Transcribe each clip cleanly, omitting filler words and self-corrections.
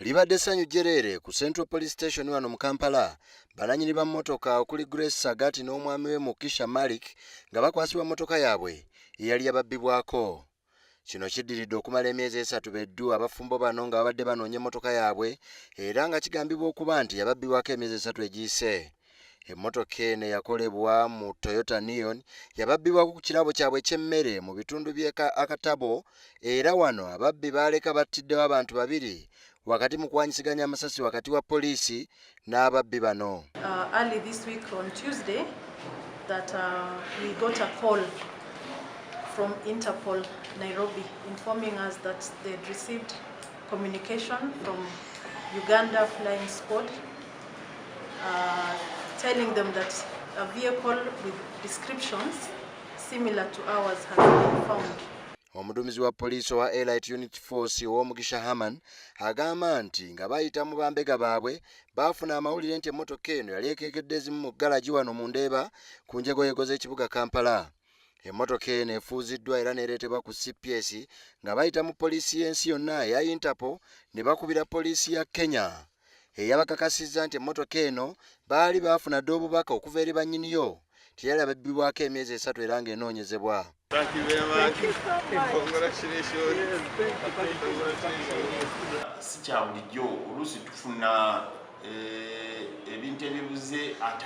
Libadde ssanyu jjereere ku Central Police Station wano mu Kampala, bananyini ba mmotoka okuli Grace Sagati n'omwami we Mukisha Malik nga bakwasibwa mmotoka yaabwe eyali yababbibwako. Kino kiddiridde okumala emyezi 3 beddu abafumbo bano nga babadde banoonya emmotoka yaabwe era nga kigambibwa okuba nti yababbibwako emyezi 3 egiyise. Emmotoka eno eyakolebwa mu Toyota Neon yababbibwako ku kirabo kyabwe eky'emmere mu bitundu by'e Akatabo era wano ababbi baaleka battiddewo abantu 2 wakati mu kuwanyisiganya amasasi wakati wa poliisi n'ababbi bano. Early this week on Tuesday that we got a call from Interpol Nairobi informing us that they'd received communication from Uganda Flying Squad telling them that a vehicle with descriptions similar to ours has been found. Omuduumizi wa poliisi owa Elite Unit Force ow'Omugisha Herman agamba nti nga bayita mu bambega baabwe baafuna amawulire nti emmotoka eno yali ekeekedde ezimu mu ggalagi wano mu Ndeeba ku njegoyego z'ekibuga Kampala. Emmotoka eno efuuziddwa era n'ereetebwa ku CPS nga bayita mu poliisi y'ensi yonna eya Interpol ne bakubira poliisi ya Kenya eyabakakasizza nti emmotoka eno baali baafuna dda obubaka okuva eri bannyiniyo teyali ababbibwako emyezi 3 era ng'enoonyezebwa. Thank you very much. Congratulations. Si kya bulijjo oluusi tufuna ebintu ebibuze ate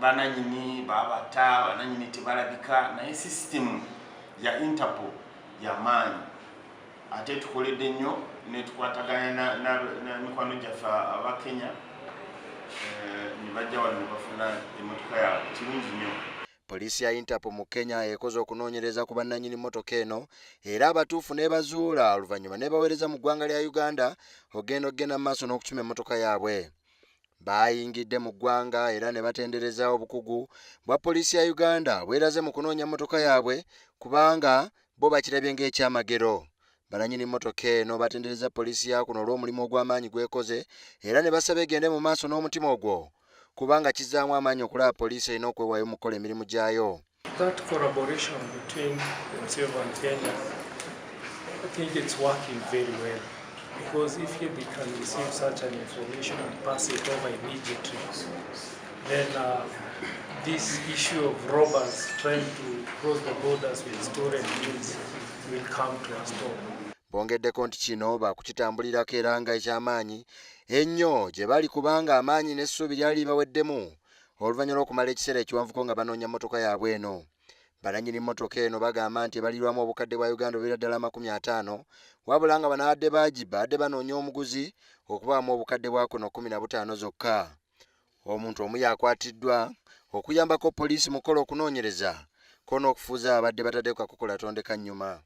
bananyini babata, bananyini tebalabika, naye sisitimu ya Interpol yamaanyi ate tukoledde nnyo netukwataganya na mikwano gyaffe aba Kenya, ne bajja wano ne bafuna emmotoka yaabwe. Kirungi nnyo. Poliisi ya Interpol mu Kenya ekoze okunoonyereza ku bannannyini mmotoka eno era abatuufu n'ebazuula oluvannyuma n'ebaweereza mu ggwanga lya Uganda okugenda mu maaso n'okukima emmotoka yaabwe. Baayingidde mu ggwanga era ne batendereza obukugu bwa poliisi ya Uganda bweraze mu kunoonya mmotoka yaabwe kubanga bo bakirabye ng'ekyamagero. Banannyini mmotoka eno batendereza poliisi ya kuno olw'omulimu ogw'amaanyi gw'ekoze era ne basaba egende mu maaso n'omutima ogwo kubanga kizzaamu amaanyi okulaba poliisi erina okwewaayo mu kukola emirimu gyayo. That collaboration between themselves and Kenya, I think it's working very well, because if they can receive such an information and pass it over immediately, then this issue of robbers trying to cross the borders with stolen goods will come to a stop. Bongeddeko nti kino baakukitambulirako era nga eky'amaanyi ennyo gye bali kubanga amaanyi n'essuubi lyali libaweddemu oluvannyuma lw'okumala ekiseera ekiwanvuko nga banoonya mmotoka yaabwe eno. Banannyini mmotoka eno bagamba nti ebalirwamu obukadde bwa Uganda obuwera ddala 50, wabula nga banaabadde baagibba badde banoonya omuguzi okubaamu obukadde bwa kuno 15 zokka. Omuntu omu yakwatiddwa okuyambako poliisi mu kukola okunoonyereza ko n'okufuuza abadde bataddeko kakokola tondeka nnyuma.